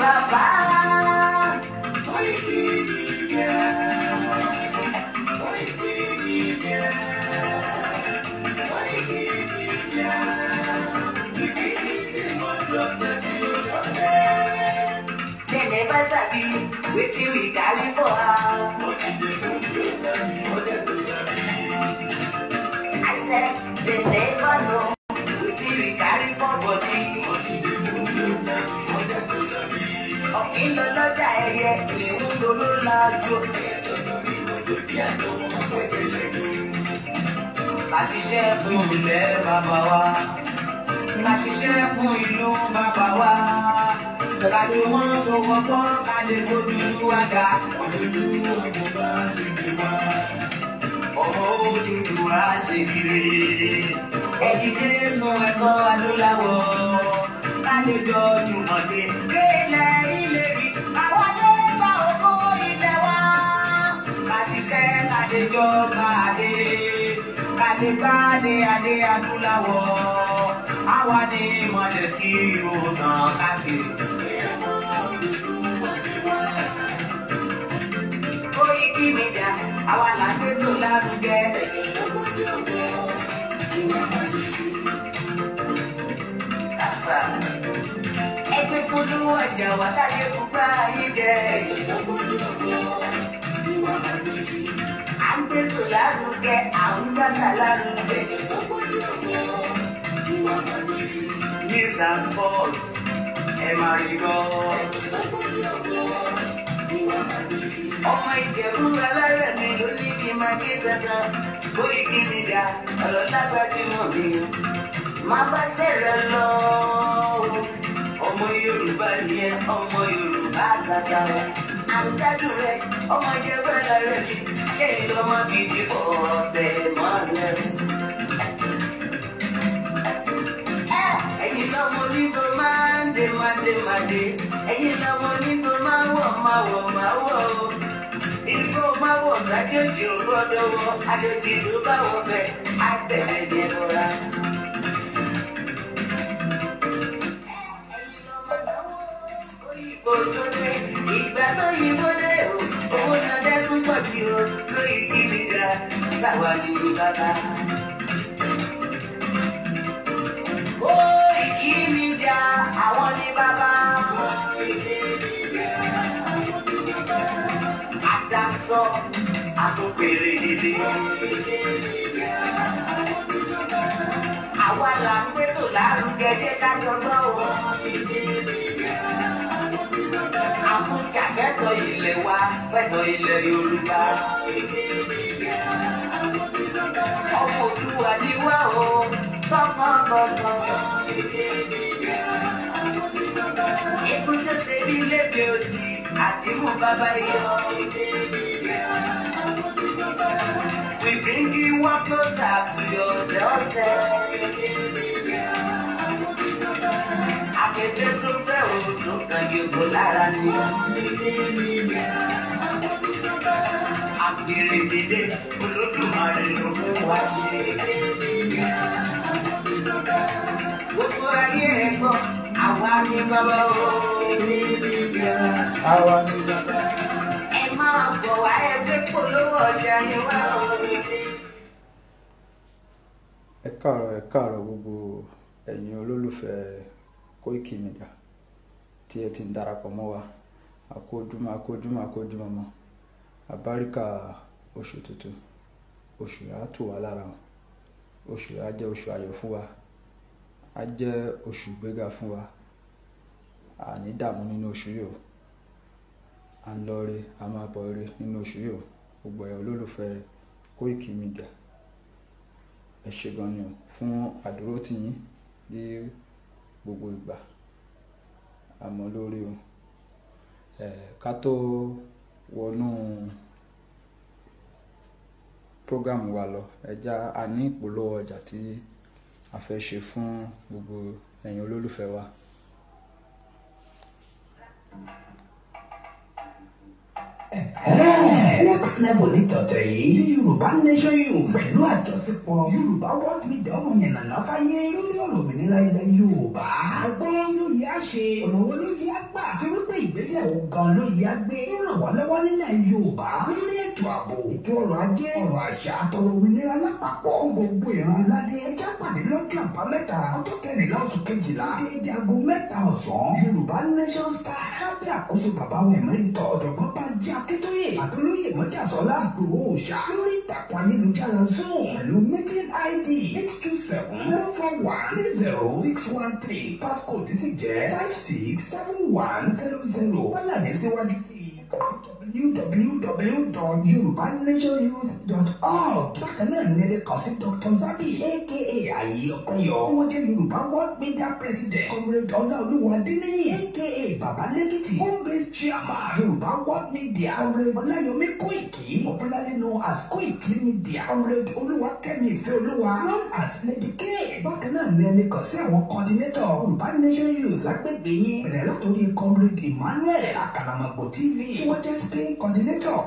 bàbá. Koiki Media. Koiki Media. Koiki Media. We bring the world of the children. They never sabi wetin we carry for her. I said they never know wetin we carry for body. Ọ̀kín lọ lọ́jà ẹyẹ, ìhun ló ló lájò. Ká ṣiṣẹ́ fún ilẹ̀ bàbá wa. Ká ṣiṣẹ́ fún ìlú bàbá wa. Ká jù wọ́n sowọ́pọ̀ ká lè gbójú àga. Ọmọ Odùduwà ṣe kiri. Ẹ dìde fún ẹ̀kọ́ adúláwọ̀. Ká lè jọ jùmọ̀ dé. Délẹ̀ ìlérí, àwa lè gba ògo ilẹ̀ wa. Ká ṣiṣẹ́ ká lè jọ gbàdé. Ká lè gbàdé adé adúláwọ̀. Àwa ni ìmọ̀lẹ̀ tí yóò tàn káàkiri. Koiki Media, àwa là ń gbé tó lárugẹ. Kàṣà. Ẹgbẹ́ polówó ọjà wà táyé gbogbo ayé jẹ. À ń gbé tó lárugẹ, à ń gbàsà lárugẹ. News and sports, ẹ máa rí gbọ́. Ọmọ Ìjẹ̀bú alárẹ̀ mi ló ní kí n máa ké dandan. Koiki Media, ọ̀rọ̀ lágbájúmọ̀ mi. Má bá ṣẹ̀rẹ̀ lọ. Ọmọ Yorùbá ni ẹ, ọmọ Yorùbá tata wa. À ń gbádùn rẹ, ọmọ Ìjẹ̀bú alárẹ̀ mi. Ṣé ìlọmọ fìdí bọ̀ ọ̀tẹ̀ mọ́lẹ̀? Ẹ̀yin lọ́mọ onígbò máa ń dé máa dé máa dé. Ẹ̀yin lọ́mọ onígbò máa wọ̀ máa wọ̀ máa wọ̀ o. Igbó máa wọ̀ kájọ́jì ò gbọ́dọ̀ wọ̀. Àjòjì ló bá wọ̀ bẹ́ẹ̀, á tẹ̀lé ní ẹ̀bọra. Ẹ̀yin lọ́mọ náwó òyìnbó tó dé. Ìgbà tó yìnbó dé o, owó náà dẹ́kun pọ̀ sí o. Koiki Media, sáwà ní bàbá. Koiki Media, àwọn ní bàbá. Àdáńsọ, àtúnpèrè dìde. Àwa là ń gbé tò lárugẹ jẹ́ ká jọgbọ́n o. Àkúnjà fẹ́tọ̀ ilẹ̀ wa, fẹ́tọ̀ ilẹ̀ Yorùbá. Ọmọ Oòduà ni wá o, tọkàntọkàn. Ikú tó ṣe bí lébè òsì, àdìmú bàbá yọ. We bring you one closer to your doorstep. Akéde tó fẹ́ odò kan yòókù lára ni. Àpèrèdèdè Olódùmarè ló fún wa ṣe. Gbogbo ayé ẹ gbọ́, àwa ni bàbá o. Àwa ni bàbá. Ẹ máa bọ̀ wá ẹgbẹ́ polówó ọjà yín wá o. Ẹ káàárọ̀, ẹ káàárọ̀ gbogbo ẹ̀yin olólùfẹ́ Koiki Media tí ẹ ti ń darapọ̀ mọ́ wa. Àkójúmọ́, àkójúmọ́, àkójúmọ́ mọ́. Àbáríkà oṣù tuntun, oṣù á tù wá lára wọn. Oṣù á jẹ́ oṣù ayọ̀ fún wa, á jẹ́ oṣù ìgbéga fún wa. A ní dààmú nínú oṣù yìí o. À ń lọ re, a máa bọ̀ re nínú oṣù yìí o. Gbogbo ẹ̀yin olólùfẹ́ Koiki Media, ẹ ṣé gan ni o fún àdúrótì yín ní gbogbo ìgbà. Àmọ́ lórí o. Ká tó wọnú program wa lọ, ẹ já a ní ìpolówó ọjà tí a fẹ́ ṣe fún gbogbo ẹ̀yin olólùfẹ́ wa. Next level ní tọ̀tẹ̀ yìí Yorùbá Nation Youth pẹ̀lú àjọṣepọ̀ Yorùbá World Media ọmọ yànnàná fáyé lórí ọ̀rọ̀ òmìnira ilẹ̀ Yorùbá. Ẹgbẹ́ ló yẹ á ṣe, ọ̀nà wo ló yẹ á gbà àti wípé ìgbésẹ̀ wo gan ló yẹ á gbé ràn wá lọ́wọ́ nílẹ̀ Yorùbá lórí ètò ààbò, ètò ọrọ̀ ajé, ọrọ̀ àṣà àtọ̀rọ̀ òmìnira lápapọ̀ fún gbogbo ìran aládé. Ẹ jẹ́ pàdé lọ́jọ́ Àbámẹ́ta ọjọ́ 14 oṣù kejìlá déédéé aago 3 ọ̀sán Yorùbá Nation Star lábẹ́ àkóso bàbá wa Emeritus Ọ̀jọ̀gbọ́n Bánjí Akíntóyè àtolóyè Mọ́jàsọ́lá Ìgbòho Òòṣà lórí ìtàkùn ayélujára Zoom pẹ̀lú meeting ID 827 041 30 613 passcode sì jẹ́ 567100. Wọ́n síwájú sí www.yorubanationyouth.org. Bákan náà ní ẹ kàn sí Dr. Zabi aka Ayé Ọpẹ́yọ tí wọ́n jẹ́ Yorùbá World Media President, Comrade Ọláolúwa Adéníyì aka Bàbá Lẹ́kìtì Home Base Chairman Yorùbá World Media, Comrade Ọláyọmí Kóìkì Ọ̀bọ́lálé known as Kóìkì Media, Comrade Olúwakẹ́mi Ìfẹ́olúwa known as Lady K. Bákan náà ní ẹ kàn sí àwọn coordinator Yorùbá Nation Youth lágbègbè yín, bẹ̀rẹ̀ látòrí Comrade Emmanuel Àkàlàmọ̀gbò TV tí wọ́n jẹ́ Spain coordinator,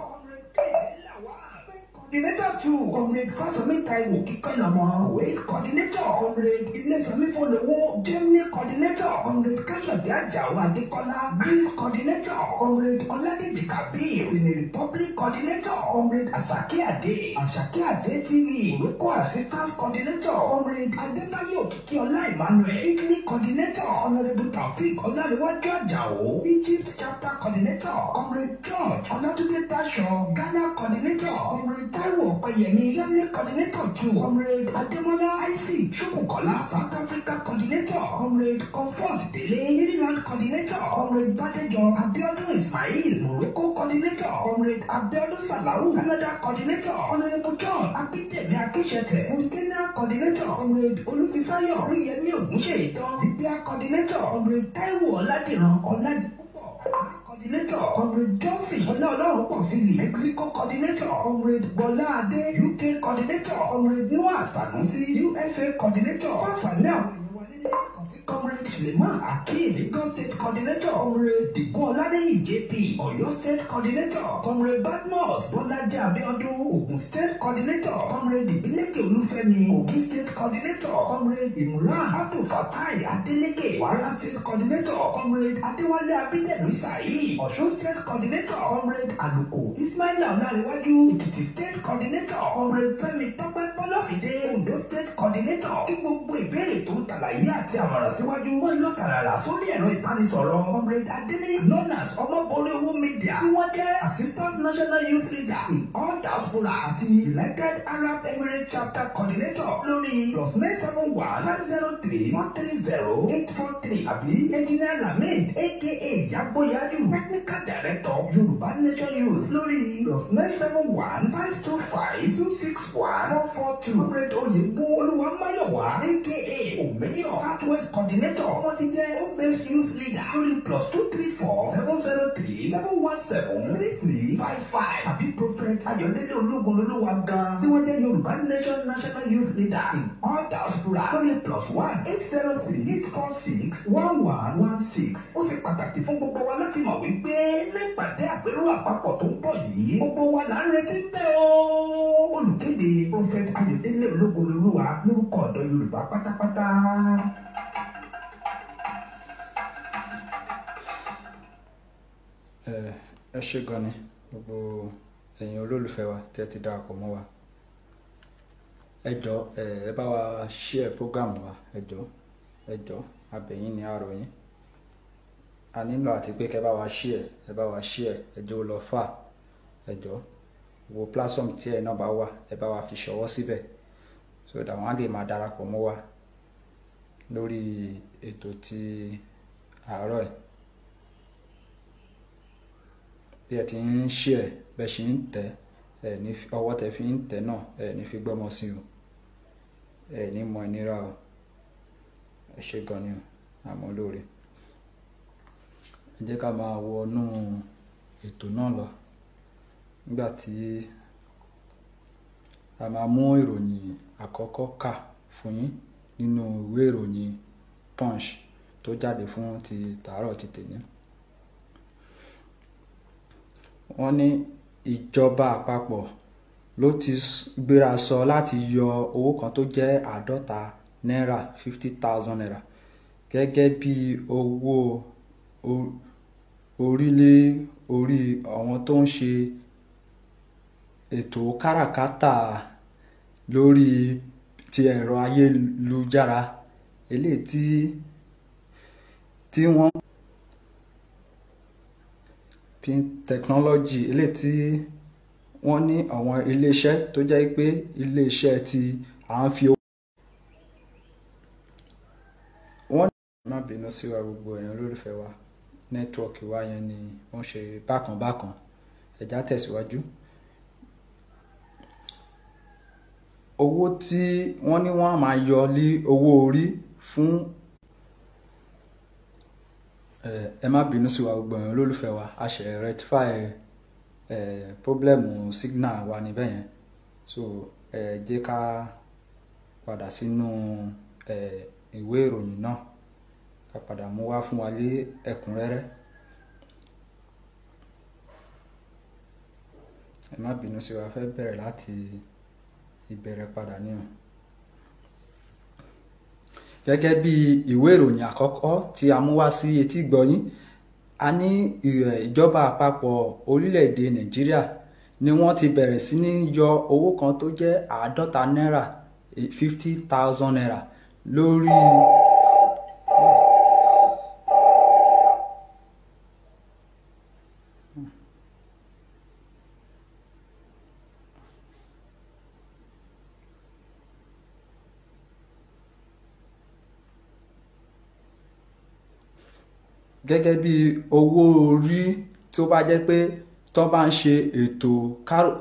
coordinator 2 Comrade Fáṣọmí Táíwò Kíkọ́lọ́mọ Kuwait coordinator, Comrade Ilésànmí Fọlọ́wọ́ Germany coordinator, Comrade Káyọ̀dé Àjàó Adékọ́lá Greece coordinator, Comrade Ọládèjì Kabir Benin Republic coordinator, Comrade Asake Ade Asake Ade TV Morocco assistance coordinator, Comrade Adébáyọ̀ Òkìkíọlá Emmanuel Italy coordinator, Honourable Taofik Ọlárẹ̀wájú Àjàó Egypt chapter coordinator, Comrade George Ọlátúndé Dáṣọ Ghana coordinator, Comrade Táíwò Ọpẹ́yẹmí Germany coordinator 2, Comrade Adémọ́lá Isaac Ṣókùnkọ́lá South Africa coordinator, Comrade Comfort Délé Maryland coordinator, Comrade Bádéjọ Abíọ́dún Ismail Morocco coordinator, Comrade Abíọ́dún Salau Canada coordinator, Honourable John Abídèmí Akíṣẹ̀tẹ̀ Mauritania coordinator, Comrade Olúfisáyọ̀ Olúyẹmí Ògúnṣèyítọ́ Libya coordinator, Comrade Táíwò Ọládìran Ọládìpúpọ̀ coordinator, Comrade Johnson Ọláọlọ́runpọ̀ Philip Mexico coordinator, Comrade Bọ́lá Adé UK coordinator, Comrade Noah Sanusi USA coordinator. Fáfàní àwọn èèyàn wa nílé kàn sí Comrade Suleiman Akeem Lagos State coordinator, Comrade Digun Ọládéyì JP Ọ̀yọ́ State coordinator, Comrade Badmus Bọ́lájí Abíọ́dún Ògùn State coordinator, Comrade Ìbílékè Olúfẹ́mi Kogi State coordinator, Comrade Imran Abdulfatai Adeleke Kwara State coordinator, Comrade Adéwálé Abídẹ̀mí Saheed Ọ̀ṣun State coordinator, Comrade Aluko Ismaila Ọlárẹ̀wájú Èkìtì State coordinator, Comrade Fẹ́mi Tọ́pẹ́ Bọ́lọ́fídé Ondo State coordinator. Kí gbogbo ìbéèrè tó ń tàlàyé àti àmọ̀ràn síwájú wọ́n lọ tààràrà sórí ẹ̀rọ ìbánisọ̀rọ̀ Comrade Adéníyì known as Ọmọborí Owó Media tí wọ́n jẹ́ Assistant National Youth Leader in all diaspora àti United Arab Emirates Chapter Coordinator lórí +971 503 130 843 àbí Engineer Lamid aka Yagboyaju Technical Director Yorùbá Nation Youth lórí +971 525 261 442. Comrade Oyègùn Olúwamáyọ̀wá aka Omeyo Southwest Coordinator wọ́n ti jẹ́ Home Based Youth Leader lórí +234 703 717 3355 àbí Prophet Ayọ̀délé Ológunlolúwa gan tí wọ́n jẹ́ Yorùbá Nation National Youth Leader in all diaspora lórí +1 803 846 1116. Ó ṣe pàtàkì fún gbogbo wa láti mọ̀ wípé nípàdé àpérò àpapọ̀ tó ń bọ̀ yìí gbogbo wa là ń retí bẹ́ẹ̀ o. Olùkéde Prophet Ayọ̀délé Ológunlolúwa lórúkọ ọ̀dọ́ Yorùbá pátápátá. Ẹ ṣé gan ni gbogbo ẹ̀yin olólùfẹ́ wa tí ẹ ti darapọ̀ mọ́ wa. Ẹ jọ̀ọ́ ẹ bá wa share program wa. Ẹ jọ̀ọ́ ẹ jọ̀ọ́ abẹ̀yìn ni àrò yín a nílò àti pé kẹ bá wa share, ẹ bá wa share, ẹ jọ̀ọ́ lọ fà. Ẹ jọ̀ọ́ wo platform tí ẹ náà bá wà, ẹ bá wa fi ṣọwọ́ síbẹ̀ so that wọ́n á lè máa darapọ̀ mọ́ wa lórí ètò ti àárọ̀ ẹ̀. Bí ẹ ti ń share, bẹ́ ṣe ń tẹ̀ ẹ ní ọwọ́ tẹ fi ń tẹ̀ náà ẹ ní fi gbọ́mọ sí o, ẹ ní mọ ìnira o. Ẹ ṣé gan ni o, àmọ́ lóore. Ẹ jẹ́ ká máa wọnú ètò náà lọ nígbà tí a máa mú ìròyìn àkọ́kọ́ kà fún yín nínú ìwé ìròyìn Punch tó jáde fún ti tàárọ̀ ti tèmi. Wọ́n ní ìjọba àpapọ̀ ló ti gbéra sọ láti yọ owó kan tó jẹ́ 50 náírà, 50,000 naira, gẹ́gẹ́ bí owó orí lé orí àwọn tó ń ṣe ètò káràkátà lórí ti ẹ̀rọ ayélujára, eléyìí tí wọ́n pin technology, eléyìí tí wọ́n ní àwọn iléeṣẹ́ tó jẹ́ pé iléeṣẹ́ tí à ń fi owó. Wọ́n má bínú sí wa gbogbo èèyàn olólùfẹ́ wa, nẹ́tíwọ́ọ̀kì wa yẹn ni wọ́n ṣe bákan bákan. Ẹ já tẹ̀síwájú. Owó tí wọ́n ní wọ́n á máa yọ lé owó orí fún ẹ má bínú sí wa gbogbo èèyàn olólùfẹ́ wa, a ṣe rectify problem signal wa níbẹ̀ yẹn. So ẹ jẹ́ ká padà sínú ìwé ìròyìn náà, ká padà mú wá fún wa lé ẹ̀kúnrẹ́rẹ́. Ẹ má bínú sí wa, fẹ́ bẹ̀rẹ̀ láti ìbẹ̀rẹ̀ padà ní o. Gẹ́gẹ́ bí ìwé ìròyìn àkọ́kọ́ tí a mú wá sí etí gbọ̀yìn, a ní ìjọba àpapọ̀ orílẹ̀-èdè Nàìjíríà ni wọ́n ti bẹ̀rẹ̀ sí ní yọ owó kan tó jẹ́ 50 náírà, 50,000 naira lórí gẹ́gẹ́ bí owó orí tó bá jẹ́ pé tó bá ń ṣe ètò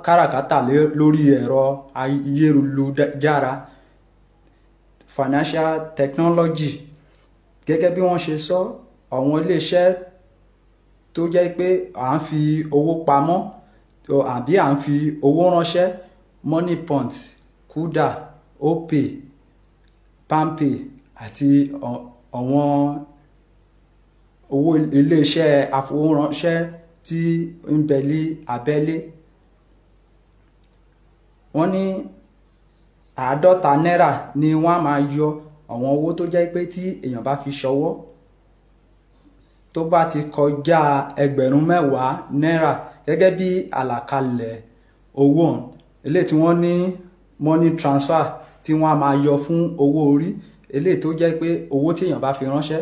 káràkátà lórí ẹ̀rọ ayélujára, financial technology. Gẹ́gẹ́ bí wọ́n ṣe sọ, àwọn iléeṣẹ́ tó jẹ́ pé à ń fi owó pamọ́ àbí à ń fi owó ránṣẹ́, Money Point, Kuda, Opay, Palmpay àti àwọn owó iléeṣẹ́ àfowóránṣẹ́ tí ń bẹ ní abẹ́lé. Wọ́n ní 50 náírà ni wọ́n á máa yọ àwọn owó tó jẹ́ pé tí èèyàn bá fi ṣọwọ́ tó bá ti kọjá 10,000 náírà, gẹ́gẹ́ bí àlàkalẹ̀ owó ọ̀hún eléyìí tí wọ́n ní money transfer tí wọ́n á máa yọ fún owó orí, eléyìí tó jẹ́ pé owó tí èèyàn bá fi ránṣẹ́,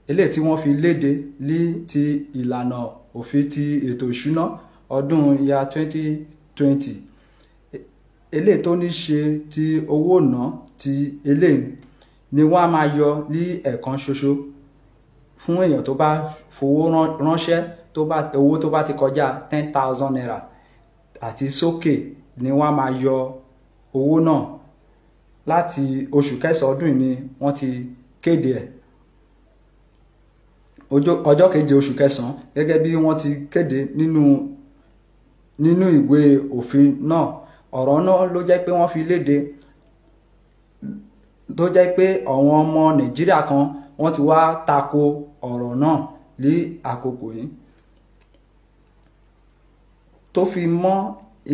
eléyìí tí wọ́n fi léde ní ti ìlànà òfin ti ètò ìṣúná ọdún ya 2020, eléyìí tó ní ṣe ti owó ná ti eléyìí ni wọ́n á máa yọ ní ẹ̀ẹ̀kan ṣoṣo fún èèyàn tó bá fowó ránṣẹ́, tó bá owó tó bá ti kọjá 10,000 naira àti sókè ni wọ́n á máa yọ owó náà. Láti oṣù kẹsàn-án ọdún yìí ni wọ́n ti kéde ẹ̀, ọjọ́ keje oṣù kẹsàn-án, gẹ́gẹ́ bí wọ́n ti kéde nínú ìwé òfin náà. Ọ̀rọ̀ náà ló jẹ́ pé wọ́n fi léde, tó jẹ́ pé àwọn ọmọ Nàìjíríà kan wọ́n ti wá tako ọ̀rọ̀ náà ní àkókò yìí, tó fi mọ́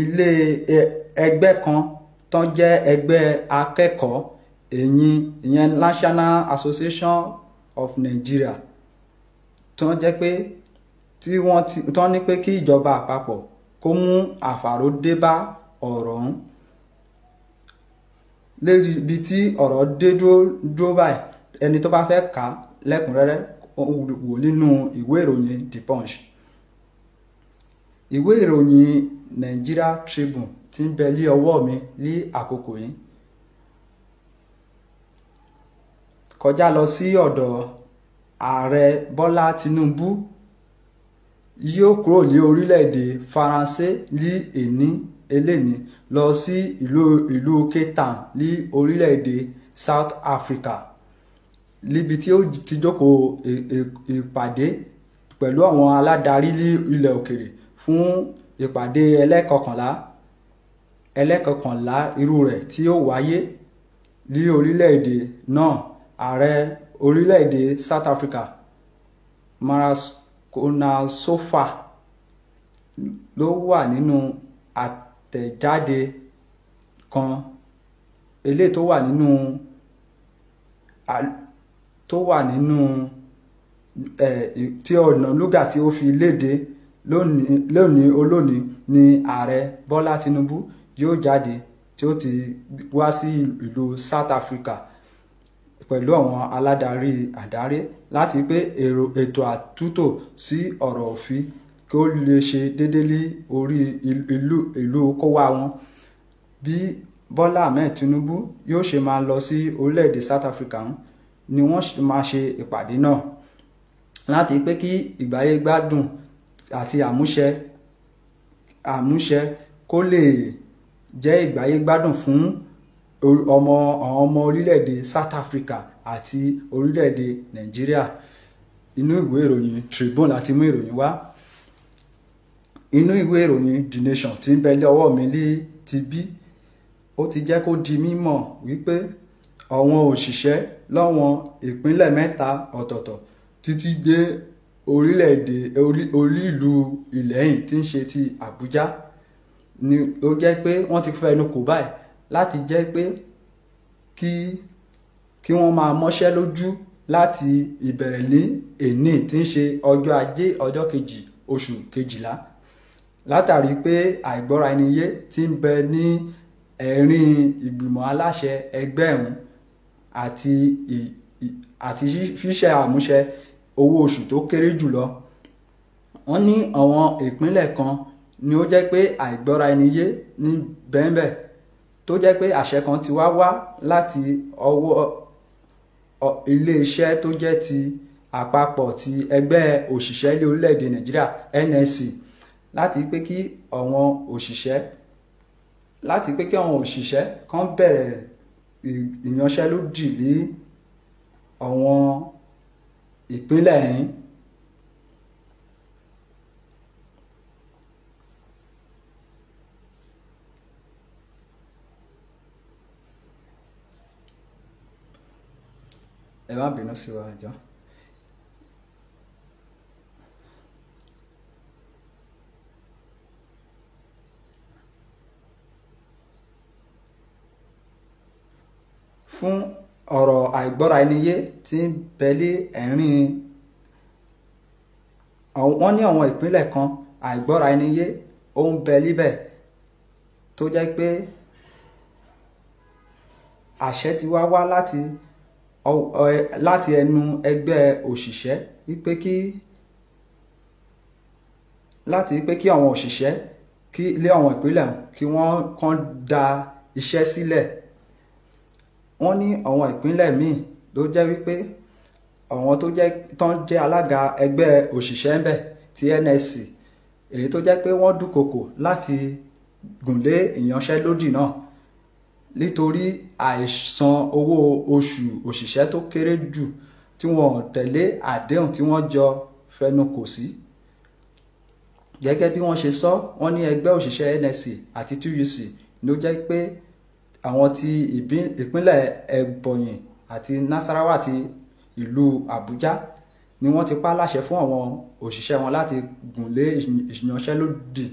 ilé ẹgbẹ́ kan tó jẹ́ ẹgbẹ́ akẹ́kọ̀ọ́ ìyẹn National Association of Nigeria, tó jẹ́ pé tí wọ́n ti tó ní pé kí ìjọba àpapọ̀ kó mú àfàró dé bá ọ̀rọ̀ ọ̀hún. Lérí ibi tí ọ̀rọ̀ dé dúró báyìí, ẹni tó bá fẹ́ kà á lẹ́kùnrẹ́rẹ́ wò nínú ìwé ìròyìn The Punch. Ìwé ìròyìn Nigeria Tribune tí ń bẹ lé ọwọ́ mi ní àkókò yìí. Kọjá lọ sí ọ̀dọ̀ ààrẹ Bọ́lá Tinubu, yóò kúrò ní orílẹ̀-èdè Faransé ní èní eléni lọ sí ìlú Cape Town ní orílẹ̀-èdè South Africa, níbi tí ó ti jókòó ìpàdé pẹ̀lú àwọn aládarí ní ilẹ̀ òkèrè fún ìpàdé ẹlẹ́kọ̀kànlá irú rẹ̀ tí ó wáyé ní orílẹ̀-èdè náà. Ààrẹ orílẹ̀-èdè South Africa Ramaphosa ló wà nínú àtẹ̀jáde kan eléyìí tó wà nínú tí Ọ̀nànúgà tí ó fi léde lónìí olónìí ni ààrẹ Bọ́lá Tinubu yóò jáde tí ó ti wá sí ìlú South Africa pẹ̀lú àwọn aládarí àdárí láti pé ètò àtúntò sí ọ̀rọ̀ òfin kí ó lè ṣe déédéé ní orí ìlú kówá wọn. Bí Bọ́lá Ahmed Tinubu yóò ṣe máa lọ sí orílẹ̀-èdè South Africa ni wọ́n máa ṣe ìpàdé náà láti pé kí ìgbáyé gbádùn àti àmúṣẹ kó lè jẹ́ ìgbáyé gbádùn fún àwọn ọmọ orílẹ̀-èdè South Africa àti orílẹ̀-èdè Nàìjíríà. Inú ìwé ìròyìn Tribune láti mú ìròyìn wá. Inú ìwé ìròyìn The Nation tí ń bẹ lé ọwọ́ mi ní ti bí ó ti jẹ́ kó di mímọ̀ wípé àwọn òṣìṣẹ́ lọ́wọ́n ìpínlẹ̀ 3 ọ̀tọ̀ọ̀tọ̀ títí dé orílẹ̀-èdè orí ìlú Ìlẹ́yìn tí ń ṣe ti Àbújá ni ó jẹ́ pé wọ́n ti fẹnu kò báyìí láti jẹ́ pé kí wọ́n máa mọ́ṣẹ́ lójú láti ìbẹ̀rẹ̀ ní èní tí ń ṣe ọjọ́ ajé ọjọ́ kejì oṣù kejìlá látàrí pé àìgbọ́ra ẹni yé tí ń bẹ ní ẹ̀rín ìgbìmọ̀ aláṣẹ ẹgbẹ́ ọ̀hún àti ṣíṣe àmúṣẹ owó oṣù tó kéré jùlọ. Wọ́n ní àwọn ìpínlẹ̀ kan ni ó jẹ́ pé àìgbọ́ra ẹni yé ní bẹ́ẹ̀nbẹ́ẹ̀ tó jẹ́ pé àṣẹ kan ti wá wá láti ọwọ́ iléeṣẹ́ tó jẹ́ ti àpapọ̀ ti ẹgbẹ́ òṣìṣẹ́ ilé orílẹ̀-èdè Nàìjíríà NLC láti pé kí àwọn òṣìṣẹ́ kan bẹ̀rẹ̀ ìyanṣẹ́lódì ní àwọn ìpínlẹ̀ yìí. Ẹ má bínú sí wa jọ̀ọ́. Fún ọ̀rọ̀ àìgbọ́ra ẹni yé tí ń bẹ ní ẹ̀rín wọ́n ní àwọn ìpínlẹ̀ kan àìgbọ́ra ẹni yé ó ń bẹ níbẹ̀ tó jẹ́ pé àṣẹ ti wá wá láti ẹnu ẹgbẹ́ òṣìṣẹ́ wípé kí àwọn òṣìṣẹ́ kí lé àwọn ìpínlẹ̀ kí wọ́n kàn dá iṣẹ́ sílẹ̀. Wọ́n ní àwọn ìpínlẹ̀ míì ló jẹ́ wípé àwọn tó jẹ́ tán jẹ́ alága ẹgbẹ́ òṣìṣẹ́ ńbẹ̀ ti NLC èyí tó jẹ́ pé wọ́n dúnkokò láti gùnlé ìyanṣẹ́lódì náà nítorí àìsan owó oṣù òṣìṣẹ́ tó kéré jù tí wọ́n tẹ̀lé àdéhùn tí wọ́n jọ fẹnu kò sí. Gẹ́gẹ́ bí wọ́n ṣe sọ, wọ́n ní ẹgbẹ́ òṣìṣẹ́ NLC àti TUC ló jẹ́ pé àwọn ti ìpínlẹ̀ Ebonyi àti Nasarawa ti ìlú Àbújá ni wọ́n ti pa láṣẹ fún àwọn òṣìṣẹ́ wọn láti gùnlé ìyanṣẹ́lódì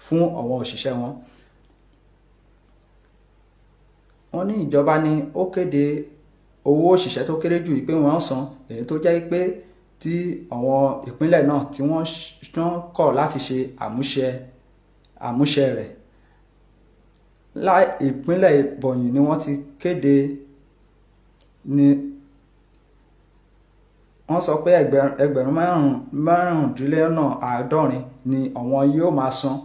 fún àwọn òṣìṣẹ́ wọn. Wọ́n ní ìjọba ni ó kéde owó òṣìṣẹ́ tó kéré jù pé wọ́n san èyí tó jẹ́ pé tí àwọn ìpínlẹ̀ náà tí wọ́n kọ̀ láti ṣe àmúṣẹ rẹ̀. Láì ìpínlẹ̀ Ebonyi ni wọ́n ti kéde ni wọ́n sọ pé ẹgbẹ̀rún 65 ni àwọn yóò máa san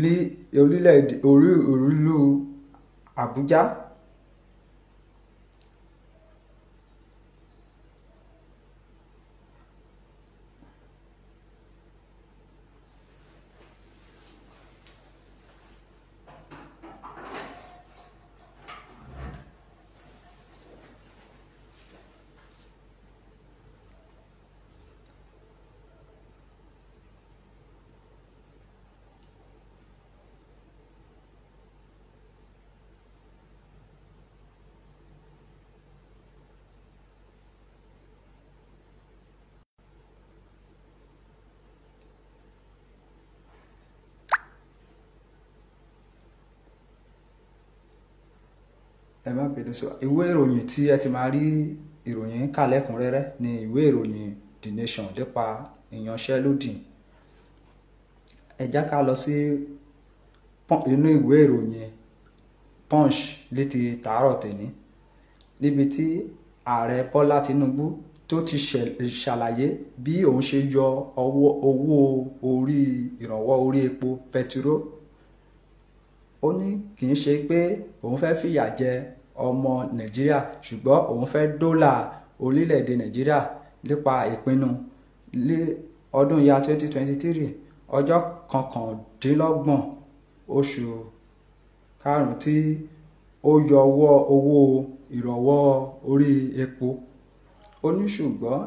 ní orílẹ̀-èdè orí ìlú Àbújá. Ẹ má bínú sí wa. Ìwé ìròyìn tí ẹ ti máa rí ìròyìn kà lẹ́kùnrẹ́rẹ́ ni ìwé ìròyìn The Nation nípa ìyanṣẹ́lódì. Ẹ jẹ́ ká lọ sí inú ìwé ìròyìn Punch létí tàárọ̀ tèní, níbi tí ààrẹ Bọ́lá Tinubu tó ti ṣàlàyé bí òun ṣe yọ owó orí ìrànwọ́ orí epo pẹtiró. Ó ní kì í ṣe pé òun fẹ́ fìyà jẹ ọmọ Nàìjíríà, ṣùgbọ́n òun fẹ́ dóòlà orílẹ̀-èdè Nàìjíríà nípa ìpinnu ní ọdún ya 2023 ọjọ́ 29 oṣù karùn-ún tí ó yọ owó ìrànwọ́ orí epo. Ó ní ṣùgbọ́n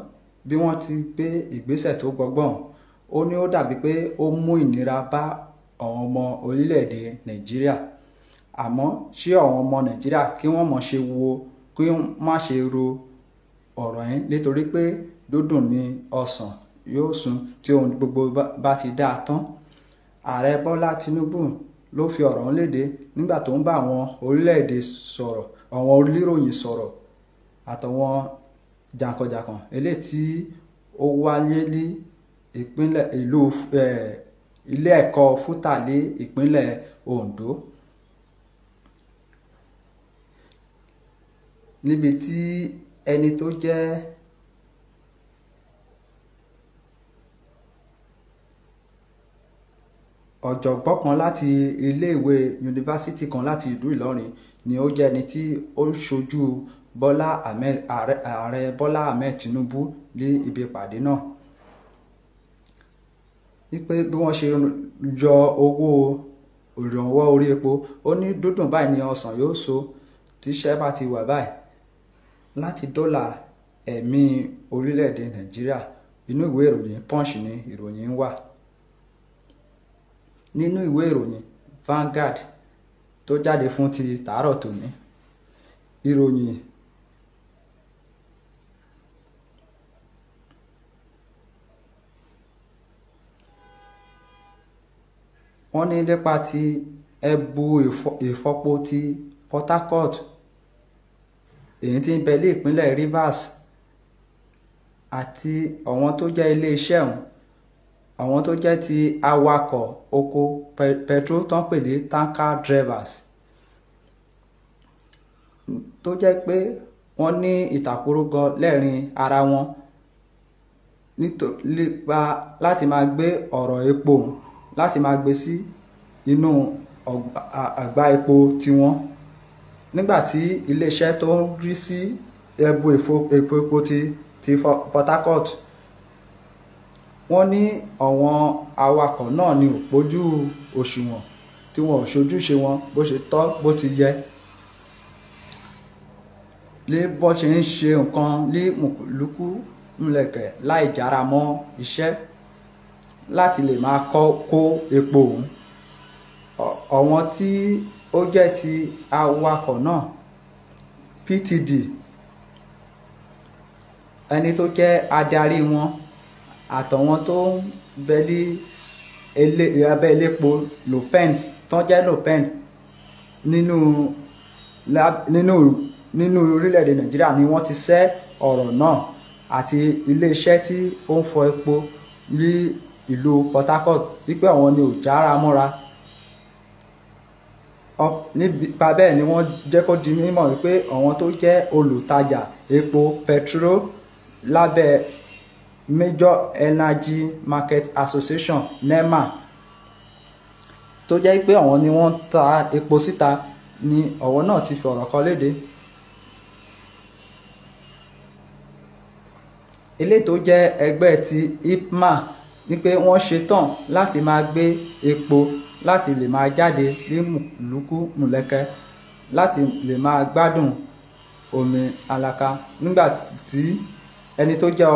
bí wọ́n ti gbé ìgbésẹ̀ tó gbọgbọ́n, ó ní ó dàbí pé ó mú ìnira bá àwọn ọmọ orílẹ̀-èdè Nàìjíríà. Àmọ́ ṣé àwọn ọmọ Nàìjíríà kí wọ́n mọ̀ ṣe wo kí wọ́n má ṣe ro ọ̀rọ̀ yẹn, nítorí pé dúdùn ni ọsàn yóò sun tí ohun gbogbo bá ti dáa tán. Ààrẹ Bọ́lá Tinubu ló fi ọ̀rọ̀ ń léde nígbà tó ń bá àwọn orílẹ̀-èdè sọ̀rọ̀, àwọn oníròyìn sọ̀rọ̀ àtàwọn jàǹkànjàǹkàn eléyìí tí ó wáyé ní ìpínlẹ̀ ìlú ilé ẹ̀kọ́ Fútà ní ìpínlẹ̀ Ondo, níbi tí ẹni tó jẹ́ ọ̀jọ̀gbọ́n kan láti iléèwé yunifásítì kan láti ìlú Ìlọrin ni ó jẹ́ ẹni tí ó ń ṣojú ààrẹ Bọ́lá Ahmed Tinubu ní ibi ìpàdé náà. Wípé bí wọ́n ṣe yọ owó ìrànwọ́ orí epo, ó ní dúdùn báyìí ni ọsàn yóò so tíṣẹ́ bá ti wà báyìí láti dóòlà ẹ̀mí orílẹ̀-èdè Nàìjíríà. Inú ìwé ìròyìn Punch ni ìròyìn wà. Nínú ìwé ìròyìn Vanguard tó jáde fún ti tàárọ̀ tòní, ìròyìn wọ́n ní nípa ti ẹbu ìfọpo ti Port Harcourt èyí tí ń bẹ ní ìpínlẹ̀ Rivers àti àwọn tó jẹ́ iléeṣẹ́ ọ̀hún, àwọn tó jẹ́ ti awakọ̀ oko petrol tán pè ní tanker drivers, tó jẹ́ pé wọ́n ní ìtàkùrọ̀gọ lẹ́rìn ara wọn nípa láti máa gbé ọ̀rọ̀ epo láti máa gbé sí inú àgbá epo tiwọn. Nígbà tí iléeṣẹ́ tó ń rí sí ẹbu epo ti Port Harcourt, wọ́n ní àwọn awakọ̀ náà ní ò pójú òṣùwọ̀n tí wọn ò ṣojúṣe wọn bó ṣe tọ́ bó ti yẹ, ní bó ṣe ń ṣe nǹkan ní mùkúlùkù ńlẹ̀kẹ̀ láì jára mọ́ iṣẹ́ láti lè máa kó epo òun. Àwọn tí ó jẹ́ ti awakọ̀ náà PTD, ẹni tó jẹ́ adarí wọn àtàwọn tó ń bẹ ní abẹ́ iléepo Lopen tó jẹ́ Lopen nínú orílẹ̀-èdè Nàìjíríà ni wọ́n ti sẹ́ ọ̀rọ̀ náà àti iléeṣẹ́ tí ó ń fọ epo ní ìlú Port Harcourt wípé àwọn ni ò jára mọ́ra. Nípa bẹ́ẹ̀ ni wọ́n jẹ́ kó di mímọ̀ wípé àwọn tó jẹ́ olùtajà epo pẹtiró lábẹ́ Major Energy Market Association NEMA, tó jẹ́ pé àwọn ni wọ́n ta epo síta, ni ọ̀wọ́ náà ti fi ọ̀rọ̀ kan léde. Eléyìí tó jẹ́ ẹgbẹ́ ti IPMA ní pé wọ́n ṣetán láti máa gbé epo láti lè máa jáde ní mùlúkú mùlẹ́kẹ́ láti lè máa gbádùn omi alaka. Nígbà tí ẹni tó jẹ́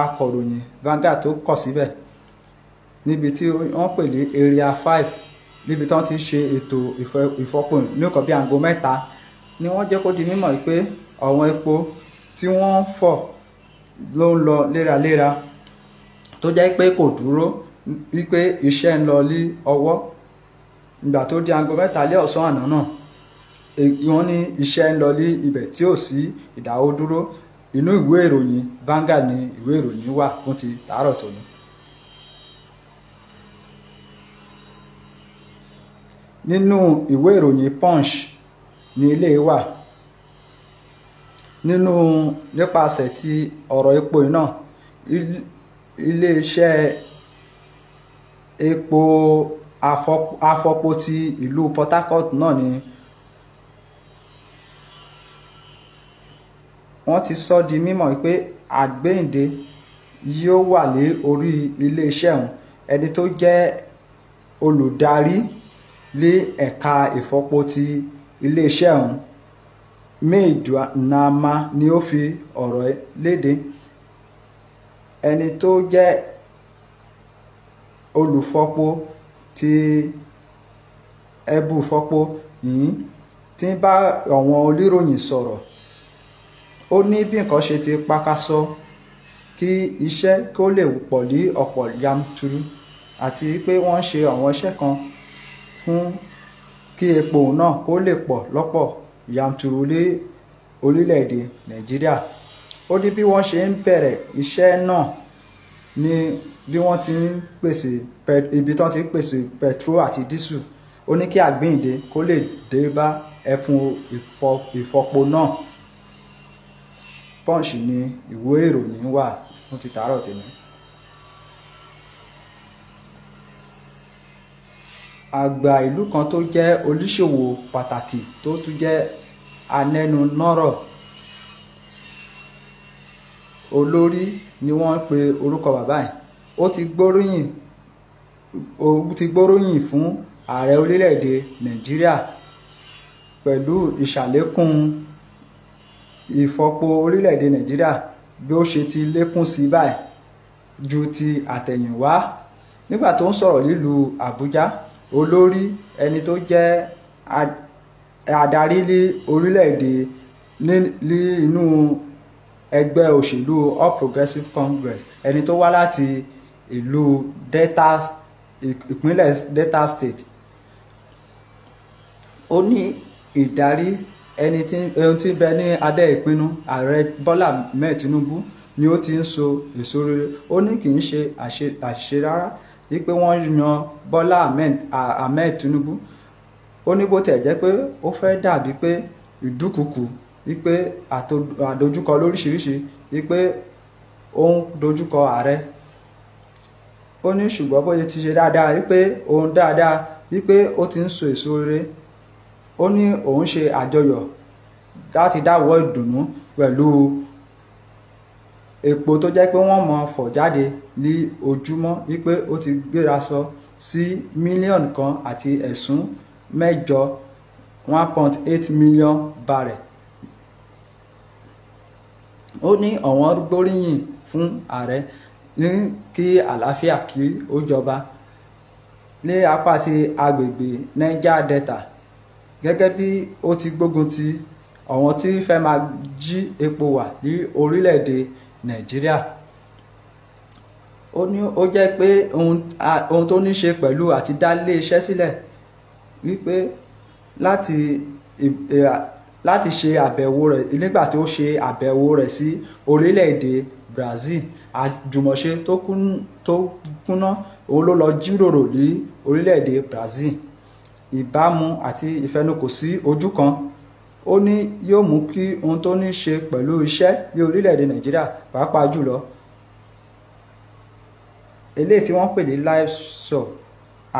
akọ̀ròyìn Vanguard tó kọ̀ síbẹ̀ níbi tí wọ́n pè ní Area 5 níbi tí wọ́n ti ṣe ètò ìfọpo ní nǹkan bí aago 3 ni wọ́n jẹ́ kó di mímọ̀ pé àwọn epo tí wọ́n ń fọ̀ ló ń lọ léraléra tó jẹ́ pé kò dúró, wípé iṣẹ́ ń lọ ní ọwọ́. Ìgbà tó di aago 3 lé ọ̀sán àná náà, wọ́n ní iṣẹ́ ń lọ ní ibẹ̀ tí ò sí ìdáwọ́dúró. Inú ìwé ìròyìn Vanguard ni ìwé ìròyìn wà fún ti tàárọ̀ tòní. Nínú ìwé ìròyìn Punch ni ilé wà nínú nípasẹ̀ ti ọ̀rọ̀ epo iná. Iléeṣẹ́ epo afọpo ti ìlú Port Harcourt náà ni wọ́n ti sọ di mímọ̀ pé àgbéǹde yóò wà lé orí iléeṣẹ́ ọ̀hún. Ẹni tó jẹ́ olùdarí lé ẹ̀ka ìfọpo ti iléeṣẹ́ ọ̀hún, Maidama, ni ó fi ọ̀rọ̀ léde. Ẹni tó jẹ́ olùfọpo ti ẹbùfọpo yìí tí ń bá àwọn oníròyìn sọ̀rọ̀, ó ní bí nǹkan ṣe ti pakasọ kí iṣẹ́ kó lè pọ̀ ní ọ̀pọ̀ yanturu, àti pé wọ́n ṣe àwọn iṣẹ́ kan fún kí epo náà kó lè pọ̀ lọ́pọ̀ yanturu ní orílẹ̀-èdè Nàìjíríà. Ó ní bí wọ́n ṣe ń bẹ̀rẹ̀ iṣẹ́ náà ní bí wọ́n ti ń pèsè ibi tí wọ́n ti ń pèsè pẹtrol àti dísù. Ó ní kí àgbéǹde kó lè dé bá ẹfun ìfọpo náà. Punch ni ìwé ìròyìn wà fún ti tàárọ̀ tèmi. Àgbà ìlú kan tó jẹ́ oníṣòwò pàtàkì tó tún jẹ́ anẹnunọ́rọ̀ olórí ni wọ́n ń pe orúkọ bàbá ẹ̀. Ó ti gbóríyìn fún ààrẹ orílẹ̀-èdè Nàìjíríà pẹ̀lú ìṣàlékún ìfọpo orílẹ̀-èdè Nàìjíríà bí ó ṣe ti lékún sí báyìí ju ti àtẹ̀yìnwá. Nígbà tó ń sọ̀rọ̀ nílùú Àbújá, olórí ẹni tó jẹ́ adarí ní orílẹ̀-èdè ní inú ẹgbẹ́ òṣèlú All Progressives Congress, ẹni tó wá láti ìlú Delta, ìpínlẹ̀ Delta State, ó ní ìdarí ẹni tí ohun tí ń bẹ ní abẹ́ ìpinnu ààrẹ Bọ́lá Ahmed Tinubu ni ó ti ń so èso rere. Ó ní kì í ṣe àṣìṣe rárá wípé wọ́n yan Bọ́lá Ahmed Tinubu. Ó ní bó tiẹ̀ jẹ́ pé ó fẹ́ dàbí pé ìdúkùkù wípé àdojúkọ lóríṣiríṣi wípé ó ń dojúkọ ààrẹ. Ó ní ṣùgbọ́n bóyá ti ṣe dáadáa wípé òun dáadáa wípé ó ti ń so èso rere. Ó ní òun ṣe àjọyọ̀ láti dáwọ́ ìdùnnú pẹ̀lú epo tó jẹ́ pé wọ́n mọ̀ fọ̀ jáde ní ojúmọ́ wípé ó ti gbéra sọ sí 1.8 mílíọ̀nù, 1.8 million barrel. Ó ní àwọn gbóríyìn fún ààrẹ ní kí àlàáfíà kí ó jọba ní apá ti agbègbè Niger Delta, gẹ́gẹ́ bí ó ti gbógun ti àwọn tí fẹ́ máa jí epo wà ní orílẹ̀-èdè Nàìjíríà. Ó ní ó jẹ́ pé ohun tó ní ṣe pẹ̀lú àti dá ilé iṣẹ́ sílẹ̀ wípé láti ṣe àbẹ̀wò rẹ̀ nígbà tó ṣe àbẹ̀wò rẹ̀ sí orílẹ̀-èdè Brazil, àjùmọ̀ṣe tó kúnná òun ló lọ jíròrò ní orílẹ̀-èdè Brazil, ìbámu àti ìfẹnukò sí ojú kan. Ó ní yóò mú kí ohun tó ní ṣe pẹ̀lú iṣẹ́ ní orílẹ̀-èdè Nàìjíríà, pàápàá jùlọ eléyìí tí wọ́n pè ní livestock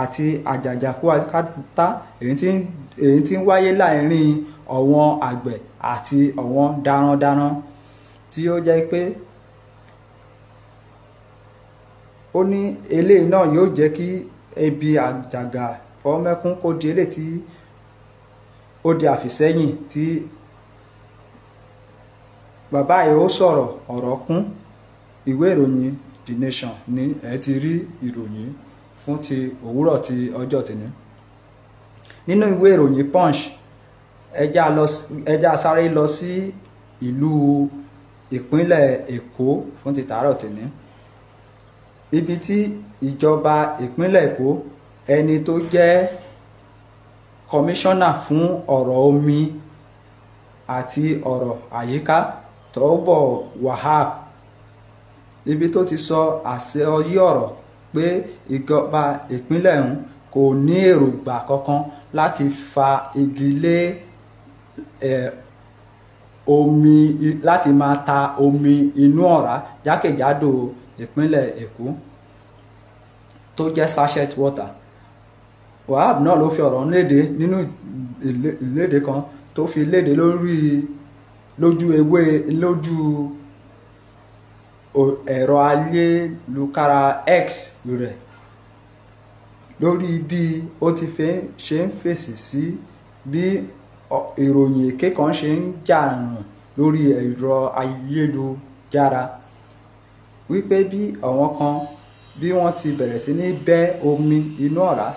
àti àjàjàkú akátá èyí tí ń wáyé láàrin àwọn àgbẹ̀ àti àwọn darandaran, tí ó jẹ́ pé ó ní eléyìí náà yóò jẹ́ kí ebi àjàgà fọ́mẹ́kún kó di eléyìí tí ó di àfìsẹ́yìn. Tí bàbá yìí ó sọ̀rọ̀, ọ̀rọ̀ kún. Ìwé ìròyìn The Nation ní ẹ ti rí ìròyìn fún ti òwúrọ̀ ti ọjọ́ tòní. Nínú ìwé ìròyìn Punch, ẹ já sáré lọ sí ìlú ìpínlẹ̀ Èkó fún ti tàárọ̀ tòní, ibi tí ìjọba ìpínlẹ̀ Èkó, ẹni tó jẹ́ kọmíṣánná fún ọ̀rọ̀ omi àti ọ̀rọ̀ àyíká Tọ́bọ̀ Wahab, ibi tó ti sọ àsọyé ọ̀rọ̀ pé ìjọba ìpínlẹ̀ ọ̀hún kò ní èròǹgbà kankan láti fa igi lé omi láti máa ta omi inú ọ̀rá jákèjádò ìpínlẹ̀ Èkó tó jẹ́ sachet water. Wahab náà ló fi ọ̀rọ̀ léde nínú ìléde kan tó fi léde lórí lójú ewé lójú ẹ̀rọ ayélujára X rẹ̀ lórí bí ó ti ṣe ń fèsì sí bí ìròyìn èké kan ṣe ń jà ràn lórí ẹ̀rọ ayélujára wípé bí àwọn kan bí wọ́n ti bẹ̀rẹ̀ sí ní bẹ́ omi inú ọ̀rá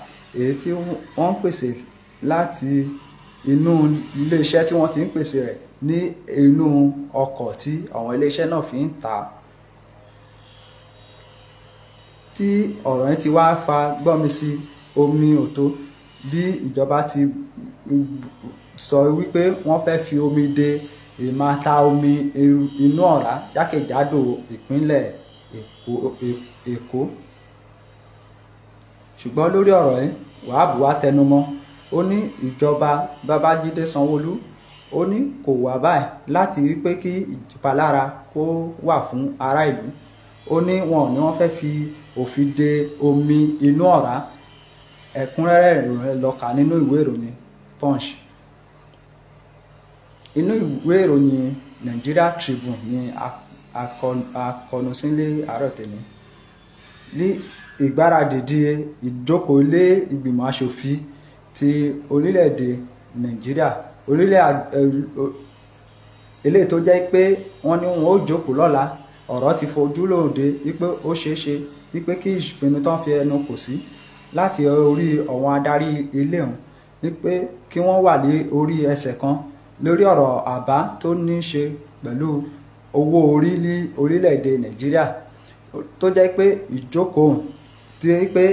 èyí tí wọ́n ń pèsè láti inú iléeṣẹ́ tí wọ́n ti ń pèsè rẹ̀ ní inú ọkọ̀ tí àwọn iléeṣẹ́ náà fi ń tà á. Tí ọ̀rọ̀ yẹn ti wá fa gbọ́nmi sí omi òtó bí ìjọba ti sọ wípé wọ́n fẹ́ fi omi de ìmáta omi inú ọ̀rá jákèjádò ìpínlẹ̀ Èkó. Ṣùgbọ́n lórí ọ̀rọ̀ yìí, Wahab wá tẹnumọ́, ó ní ìjọba Babájídé Sanwó-Olú ó ní kò wá báyìí láti wípé kí ìpalára kó wà fún ará ìlú. Ó ní wọn ní wọ́n fẹ́ fi òfin de omi inú ọ̀rá. Ẹ̀kúnrẹ́rẹ́ ìròyìn lọ kà nínú ìwé ìròyìn Punch. Inú ìwé ìròyìn Nigeria Tribune ni akọnusílẹ̀ àárọ̀ tèmi. Ní ìgbáradì di ìjókòó ilé ìgbìmọ̀ aṣòfin ti orílẹ̀-èdè Nàìjíríà orílẹ̀ eléyìí tó jẹ́ pé wọ́n ní wọn ó jókòó lọ́la, ọ̀rọ̀ ti fojú lóde wípé ó ṣeé ṣe wípé kí ìpinnu tán fi ẹnu kò sí láti orí àwọn adarí ilé ọ̀hún wípé kí wọ́n wà ní orí ẹsẹ̀ kan lórí ọ̀rọ̀ àbá tó ní í ṣe pẹ̀lú owó orí ní orílẹ̀-èdè Nàìjíríà tó jẹ́ pé ìjókòó tí pé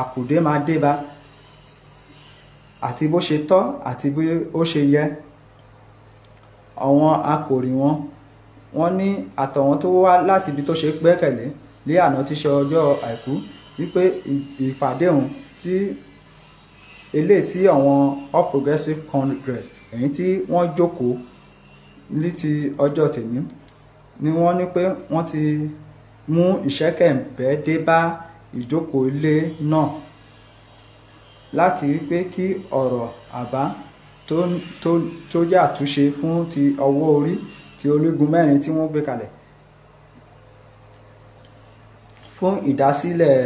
àkùdé máa dé bá àti bó ṣe tọ́ àti bí ó ṣe yẹ. Àwọn akòrí wọn wọ́n ní àtọ̀wọn tó wá láti ibi tó ṣe gbẹ́kẹ̀lé ní àná tí ṣe ọjọ́ àìkú wípé ìpàdé ọ̀hún tí eléyìí tí àwọn All Progressives Congress èyí tí wọ́n jókòó ní ti ọjọ́ tèmi ni wọ́n ní pé wọ́n ti mú ìṣẹ́kẹ̀ǹbẹ́ dé bá ìjókòó ilé náà láti wípé kí ọ̀rọ̀ àbá tó jẹ́ àtúnṣe fún ti ọwọ́ orí ti orígun mẹ́rin tí wọ́n gbé kalẹ̀ fún ìdásílẹ̀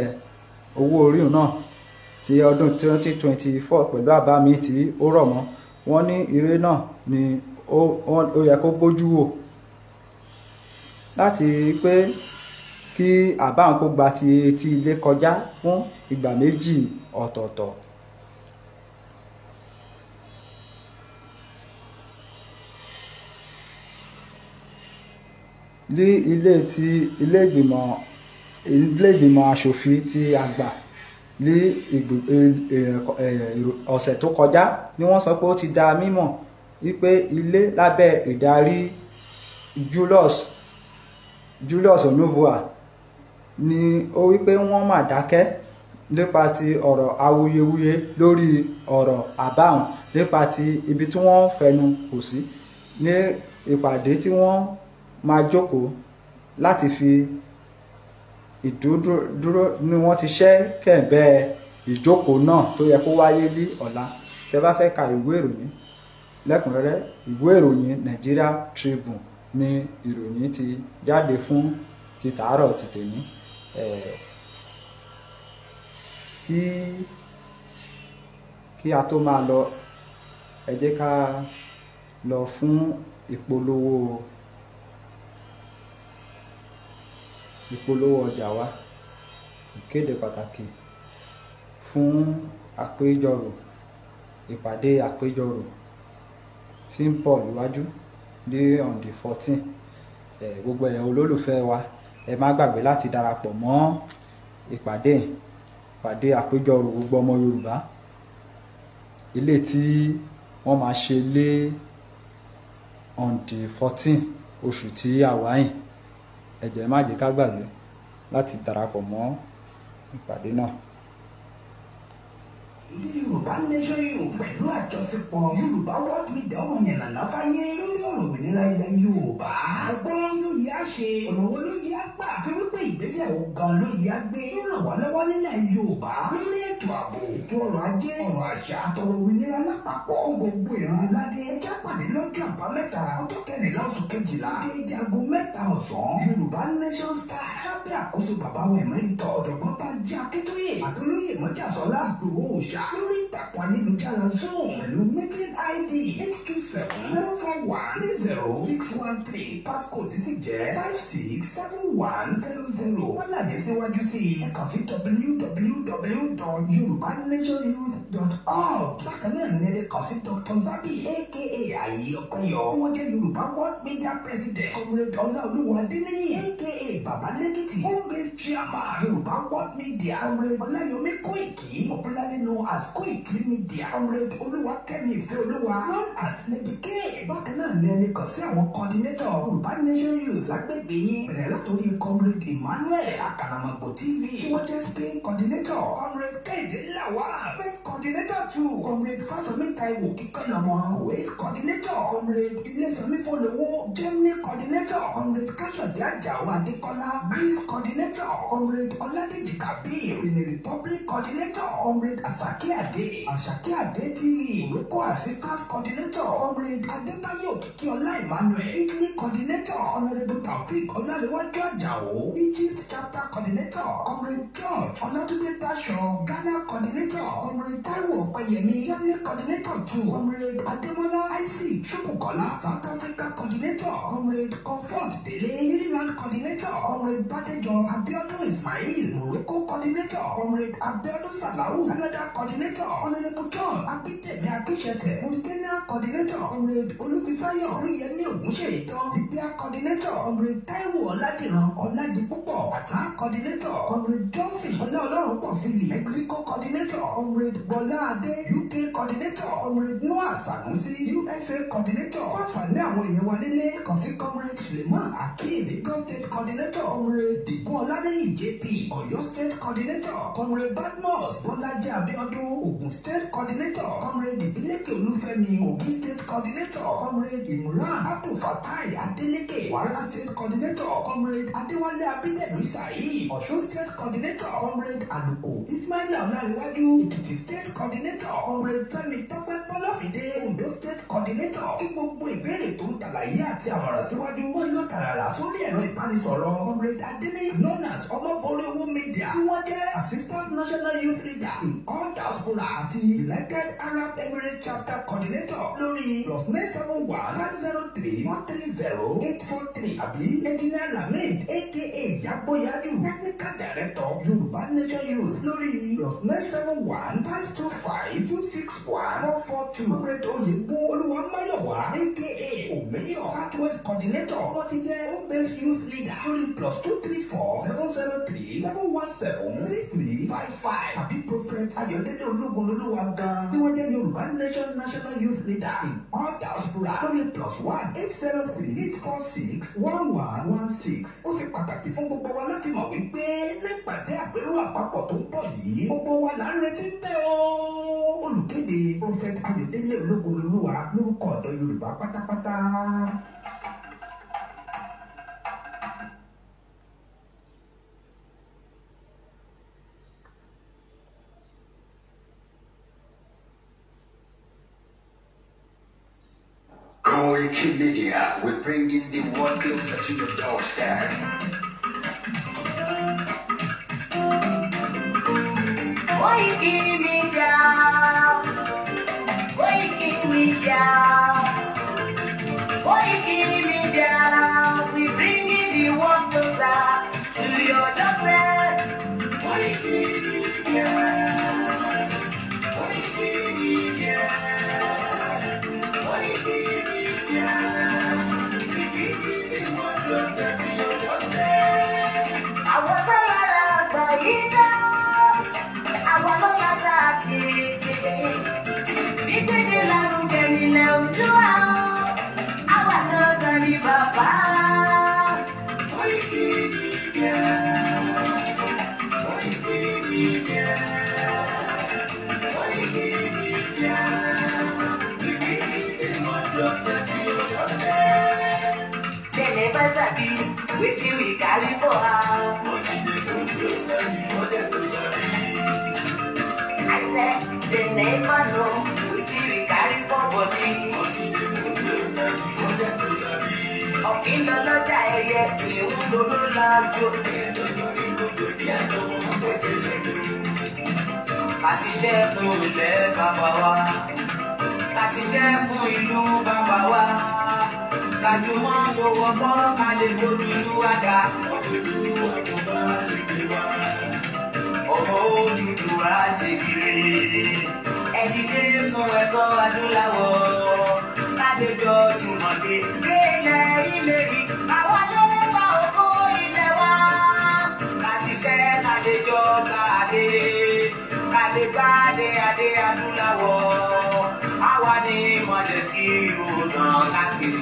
owó orí náà ti ọdún 2024 pẹ̀lú àbá mi tí ó rọ̀ mọ́. Wọ́n ní eré náà ni ó yẹ kó bójú wò láti pé kí àbá òun kó gba ti etí ilé kọjá fún ìgbà méjì ọ̀tọ̀ọ̀tọ̀. Ní ilé ti ilé ìgbìmọ̀ aṣòfin ti àgbà ní ọ̀sẹ̀ tó kọjá ni wọ́n sọ pé ó ti da mímọ̀ wípé ilé lábẹ́ ìdarí Julius Onuvoa ni ó wípé wọ́n mà dákẹ́ nípa ti ọ̀rọ̀ awuyewuye lórí ọ̀rọ̀ àbáhùn nípa ti ibi tí wọ́n fẹnu kò sí ní ìpàdé tí wọ́n máa jókòó láti fi ìdúró ni wọ́n ti ṣẹ́ kẹ̀ǹbẹ́ ìjókòó náà tó yẹ kó wáyé ní ọ̀la. Tẹ́ bá fẹ́ ka ìwé ìròyìn lẹ́kùnrẹ́rẹ́, ìwé ìròyìn Nigeria Tribune ni ìròyìn ti jáde fún ti tàárọ̀ ti tèmi. Kí a tó máa lọ, ẹ jẹ́ ká lọ fún ìpolówó ọjà wa. Ìkéde pàtàkì fún àpéjọrò ìpàdé àpéjọrò tí ń bọ̀ níwájú ní on the 14. Gbogbo ẹ̀yin olólùfẹ́ wa, ẹ má gbàgbé láti darapọ̀ mọ́ ìpàdé àpéjọrò gbogbo ọmọ Yorùbá ilé tí wọ́n máa ṣe lé on the 14 oṣù tí a wà yìí. Ẹ jọ̀ọ́ ẹ má jẹ́ ká gbàgbé láti darapọ̀ mọ́ ìpàdé náà. Yorùbá Nation Youth pẹ̀lú àjọṣepọ̀ Yorùbá World Media ọmọ yẹn nàná fáyé lórí ọ̀rọ̀ òmìnira ilẹ̀ Yorùbá. Ẹgbọ́n ló yẹ á ṣe, ọ̀nà wo ló yẹ á gbà, àti wípé ìgbésẹ̀ wo gan ló yẹ á gbé tó ràn wá lọ́wọ́ nílẹ̀ Yorùbá lórí ètò ààbò, ètò ọrọ̀ ajé, ọ̀rọ̀ àṣà àtọ̀rọ̀ òmìnira lápapọ̀ fún gbogbo ìran aládé. Ẹ já pàdé lọ́jọ́ àbámẹ́ta ọjọ́ kẹrìnlá oṣù kejìlá déédéé aago 3 ọ̀sán. Yorùbá Nation Style lábẹ́ àkóso bàbá wa ẹ̀mẹ́rìtọ̀ ọ̀jọ̀gbọ́n Bánjí Akíntóyè àtolóyè Mọ́jàsọ́lá Ìgbòho Òòṣà lórí ìtàkùn ayélujára Zoom pẹ̀lú meeting ID 827-041-30613, passcode sì jẹ́ 567100. Wọ́n láyé síwájú sí i, ẹ kàn sí www.yorubanationyouth.org. Bákan náà ní ẹ lè kàn sí Dr. Zabi aka Ayé Ọpẹ́yọ, wọ́n jẹ́ Yorùbá World Media President, Comrade Ọláolúwa Adéníyì aka Bàbá Lẹ́kìtì, home based chairman Yorùbá World Media, Comrade Ọláyọmí Kóìkì, popularly known as Kóìkì Media, Comrade Olúwakẹ́mi Ìfẹ́olúwa, known as Lady K. Bákan náà ní ẹ lè kàn sí àwọn coordinator Yorùbá Nation Youth lágbègbè yín, bẹ̀rẹ̀ látòrí Comrade Emmanuel Àkànàmọ̀gbò TV tí wọ́n jẹ́ Spain coordinator, Comrade Kẹ́hìndé Lawal, Spain coordinator 2, Comrade Fásọmí Táíwò Kíkọ́lọ́mọ, Kuwait coordinator, Comrade Ilésànmí Fọlọ́wọ́, Germany coordinator, Comrade Káyọ̀dé Àjàó Adékọ́lá, Greece coordinator, Comrade Ọládèjì Kabir, Benin Republic coordinator, Comrade Asake Ade, Asake Ade TV, Morocco assistance coordinator, Comrade Adébáyọ̀ Òkìkíọlá Emmanuel, Italy coordinator, Honourable Taofik Ọlárẹ̀wájú Àjàó, Egypt chapter coordinator, Comrade George Ọlátúndé Dáṣọ, Ghana coordinator, Comrade Taiwo Ọpẹ́yẹmí, Germany coordinator 2, Comrade Adémọ́lá Isaac Ṣóbùkọ́lá, South Africa coordinator, Comrade Comfort Délé, Maryland coordinator, Comrade Bádéjọ Abiodun Ismail, Morocco coordinator, Comrade Abiodun Salau, Canada coordinator, Honourable John Abídèmí Akíṣẹ̀tẹ̀, Mauritania coordinator, Comrade Olúfisáyọ̀ Olúyẹmí Ògúnṣèyítọ́, Libya coordinator, Comrade Taiwo Ọládìran Ọládipúpọ̀, Qatar coordinator, Comrade Johnson Ọláọlọ́runpọ̀ Philip, Mexico coordinator, Comrade Bọ́lá Adé, UK coordinator, Comrade Noah Sanusi, USA coordinator. Fún àǹfààní àwọn èèyàn wa nílé, kàn sí Comrade Suleiman Akeem, Lagos State coordinator, Comrade Digun Ọládéyìn JP, Ọ̀yọ́ State coordinator, Comrade Badmus Bọ́lájí Abíọ́dún, Ògùn State coordinator, Comrade Ìbílékè Olúfẹ́mi, Kogi State coordinator, Comrade Imran Abdulfatai Adeleke, Kwara State coordinator, Comrade Adéwálé Abídẹ̀mí Saheed, Ọ̀ṣun State coordinator, Comrade Aluko Ismaila Ọlárẹ̀wájú, Èkìtì State coordinator, Comrade Fẹ́mi Tọ́pẹ́ Bọ́láfídé, Ondo State coordinator. Kí gbogbo ìbéèrè tó ń tàlàyé àti àmọ̀ràn síwájú wọ́n lọ tààrà sórí ẹ̀rọ ìbánisọ̀rọ̀ Comrade Adéníyì known as Ọmọboríowó Media tí wọ́n jẹ́ Assistant National Youth Leader in all diaspora àti United Arab Emirates Chapter Coordinator lórí +971 503 430 843 àbí Engineer Lamid aka Yagboyaju, Technical Director Yorùbá Nation Youth lórí +971 525 261 442. Comrade Oyegun Olúwamáyọ̀wá aka Omeyo, Southwest Coordinator, wọ́n ti jẹ́ Home Based Youth Leader lórí +234 703 717 3355 àbí Prophet Ayọ̀délé Ológunlolúwa gan tí wọ́n jẹ́ Yorùbá Nation National Youth Leader in all diaspora lórí +1 803 846 1116. Ó ṣe pàtàkì fún gbogbo wa láti mọ̀ wípé nípàdé àpérò àpapọ̀ tó ń bọ̀ yìí, gbogbo wa là ń retí bẹ́ẹ̀ o. Olùkéde Prophet Ayọ̀délé Ológunlolúwa lórúkọ ọ̀dọ́ Yorùbá pátápátá. Koiki Media, we're bringing the world closer to your doorstep. Koiki Media, Koiki Media, Koiki Media, we bringing the world closer to your doorstep. Koiki Media, Koiki Media, Koiki Media, we bringing the world closer to your doorstep. Àwọn tó lára àgbà yìí dá, àwọn ló láṣà àti ìpìlẹ̀. Ìgbéde lárugẹ nílẹ̀ Oòduà o, àwa gangan ni bàbá. carry for her. I said they never know wetin we carry for body. Ọ̀kín lọ lọ́jà ẹyẹ ìhun lóró lájò. Ká ṣiṣẹ́ fún ilẹ̀ bàbá wa. Ká ṣiṣẹ́ fún ìlú bàbá wa. Ká jùmọ̀ sowọ́pọ̀ ká lè gbódúdú àga. Ọmọ Odùduwà ṣe kiri. Ẹ dìde fún ẹ̀kọ́ adúláwọ̀. Ká lè jọ jùmọ̀ gbé. Délẹ̀ ìlérí, àwa ló bá ògo ilẹ̀ wa. Ká ṣiṣẹ́ ká lè jọ gbàdé. Ká lè gbàdé adé adúláwọ̀. Àwa ni ìmọ̀lẹ̀ tí yóò tàn káàkiri.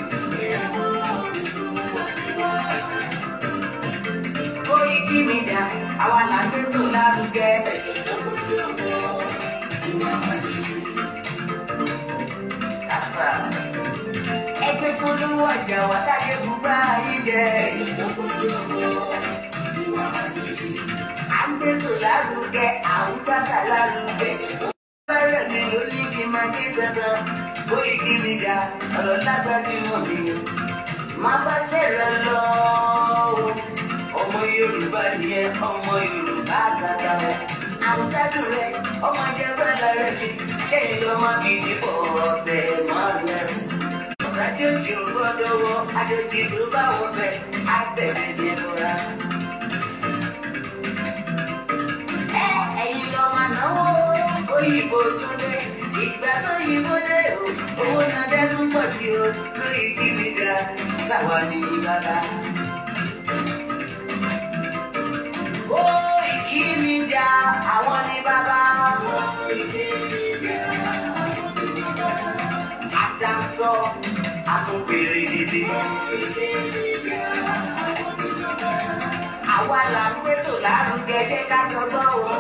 Koiki Media, àwa là ń gbé tó lárugẹ. Kàṣà. Ẹgbẹ́ polówó ọjà wa táyé bùbá yìí jẹ. À ń gbé tó lárugẹ, à ń gbàsà lárugẹ. Bẹ́rẹ̀ mi ló ní kí n máa dé dandan. Koiki Media, ọ̀rọ̀ lágbájú mọ̀ mi. Má bá ṣẹ̀rẹ̀ lọ o. Ọmọ Yorùbá nìyẹn, ọmọ Yorùbá tata o. Àwùjádùn rẹ̀, ọmọ jẹ́ bẹ́ẹ̀ rẹ̀ mi. Ṣé ìlú ọmọ gidi bọ̀ ọ̀tẹ̀ máa lẹ̀? Àjòjì ò gbọ́dọ̀ wọ, àjòjì ló bá wọ bẹ̀, á bẹ̀rẹ̀ ní ẹ̀bọra. Ẹ ẹ̀yin lọ máa náwó, òyìnbó tún dé, ìgbà tó yìnbó dé o, owó náà dẹ́kun pọ̀ sí o, Koiki Media, sáwa ní bàbá. Koiki Media, àwọn ní bàbá. Àdáńsọ, àtúnpèrè dìde. Àwa là ń gbé tò lárugẹ, jẹ́ ká jọ gbọ́ o.